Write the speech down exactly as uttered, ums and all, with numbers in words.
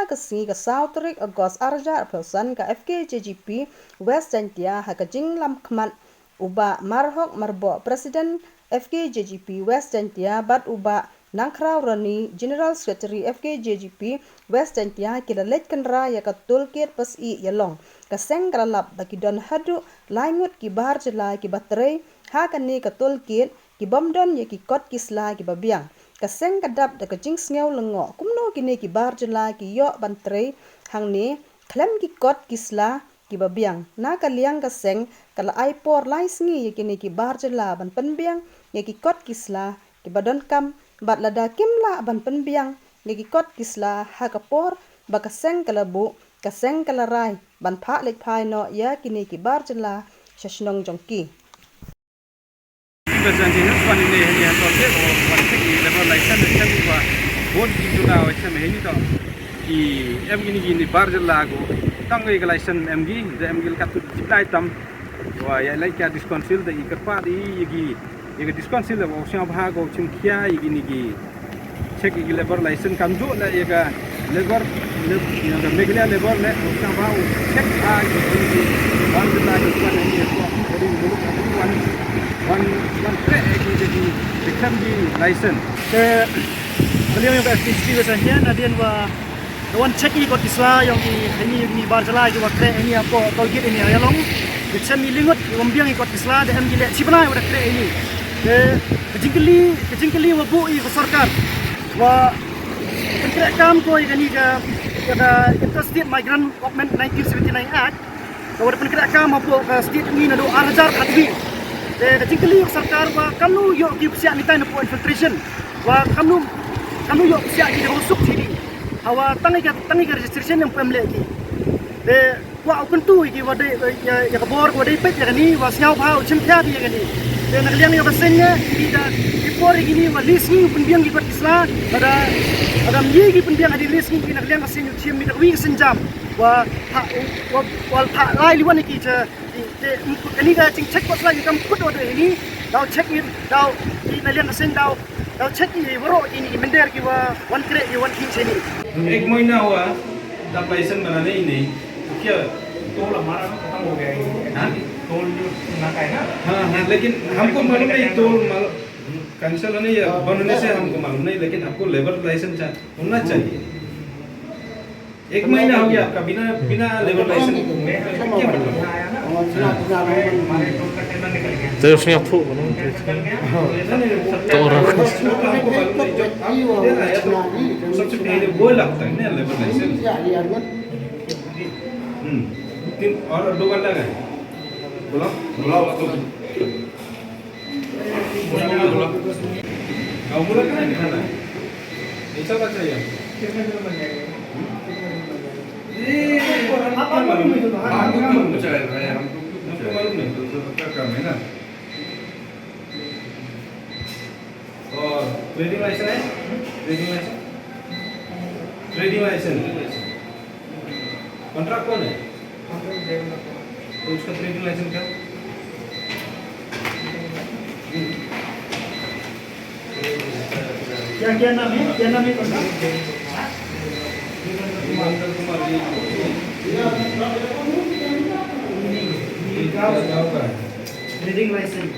ka sngi ka saw tarik August arhajar arphew san ka F K J G P West Jaintia ha ka jinglam khmat u Bah Marhok Marboh, President F K J G P West Jaintia bad u Bah Nangkhraw Rani, General Secretary F K J G P West Jaintia, ki la leit kynra ïa ka toll gate Pasih Ïalong. Ka seng ka la lap ba ki don haduh lai ngut ki bar jylla ki ba trei ha kane ka toll gate, ki bym don ïa ki kot ki sla ki ba biang. Ka seng ka dap da ka jingsngew lyngngoh kumno kine ki bar jylla ki ïoh ban trei hangne khlem ki kot ki sla ki ba biang. Na ka liang ka seng ka la ai por lai sngi ïa kine ki bar jylla ban pynbiang ïa ki kot ki sla ki ba donkam, bad lada kim lah ban pynbiang ïa ki kot ki sla ha ka por ba ka seng ka la buh, ka seng ka la rai ban phah leit phai noh ïa kine ki bar jylla sha shnong jong ki. Ki ba jan jingïaseng ine ha ine ha toll gate, o, wan check ïa ki labour license, check ïa ki ba bun ki jylla, o, check ïa ine to. Ki em ine ki ine bar jylla ko tang ïa ka license em ki, da em ki la katto ki jiblai tam. Wa ïa leit ka district council da i kyrpad ïa ki, ïa ka district council da wa u sngewbha ko chim khia ïa ki ine ki check ïa ki labour license, kam juh leh ïa ka labour, lab-, ïa ka Meghalaya labour leh, u sngewbha u check ha ïa ki bar jylla ki wan ïa ki wan, wan, wan trei ïa ki, ïa ki, ïa ki khlem ki license. Te ka liang ïa ka F K J G P West Jaintia, nadien wa da wan check ïa ki kot ki sla jong ki, ïa ki, ïa ki bar jylla ki wa trei ïa ki hapoh toll gate ïa ki ha Ïalong. Ki chem ïa ki lai ngut ki bym biang ïa ki kot ki sla, da em ki leh shi bnai wa da trei ïa ki. Te ka jingkylli, ka jingkylli wa buh ïa ka sorkar wa pynkhreh kam ko ïa kane ka, ïa ka Interstate Migrant Movement nineteen seventy-nine Act, ka wa da pynkhreh kam hapoh ka state ngi naduh arhajar khatwi. Te ka jingkylli ka sorkar wa kamnu ïoh ki psiah ni tai napoh infiltration, wa kamnu, kamnu ïoh psiah ki da ba suk sini. Hawa tang ïa ka, tang ïa ka registration ym pu em leh ki. Te kwah u kyntu ïa ki wa dei, ïa, ïa ka bor wa dei peit ïa kane, wa sngewbha u chim khia ïa kane. Te na ka liang ïa ka seng ne, ïa ki da, ki por ïa kine wa lai sngi u pynbiang ki kot ki sla, lada, lada ym ïa ki pynbiang ha ki lai sngi, na ka liang ka seng u chim ïa ka wi ka seng jam. Wa, ha, wa, wa, ha, lai liwan ïa ki cha, ki, te, kane ka jingcheck kot sla ki kam kut wa dei kane, daw check ïa, daw, ki na liang ka seng daw, daw check ïa waroh kine ki mynder ki wa, wan khreh ki wan khih shane. एक महीना हुआ, तब लाइसेंस बनाने ही नहीं। तो क्या? टोल हमारा ना खत्म हो गया है। हाँ? टोल जो ना का है ना? हाँ, हाँ, लेकिन हमको मालूम नहीं, टोल माल-, कैंसिल होने या बंद होने से हमको मालूम नहीं, लेकिन आपको लेबर लाइसेंस चा-, होना चाहिए। एक महीना हो गया आपका बिना, बिना लेबर लाइसेंस। क्या मतलब? तो उसने आपको नहीं, नहीं, नहीं, वो, हमको मालूम नहीं, जो आप दे रहा है, तो सबसे पहले वो लगता है ना, लेबर लाइसेंस। हम्म। तीन और दो बंदा का है। बुलाओ, बुलाओ उसको। बुलाओ, बुलाओ। गाँव बुला के नहीं खाना है। ऐसा बात चाहिए आपको। कितने दिन बन जाएगा? हम्म? कितने दिन बन जाएगा? ये आपको मालूम है? आपको क्यों पूछा है भाई? हमको क्यों पूछा है? आपको मालूम नहीं, तो उसका काम है ना। और ट्रेडिंग लाइसेंस है? Trading licence? Trading licence. Contract कौन है? तो उसका ट्रेडिंग लाइसेंस क्या? हम्म। क्या, क्या नाम है? क्या नाम है कॉन्ट्रैक्ट? विमल कुमार, ये, ये, ये क्या गाँव का है? Trading licence.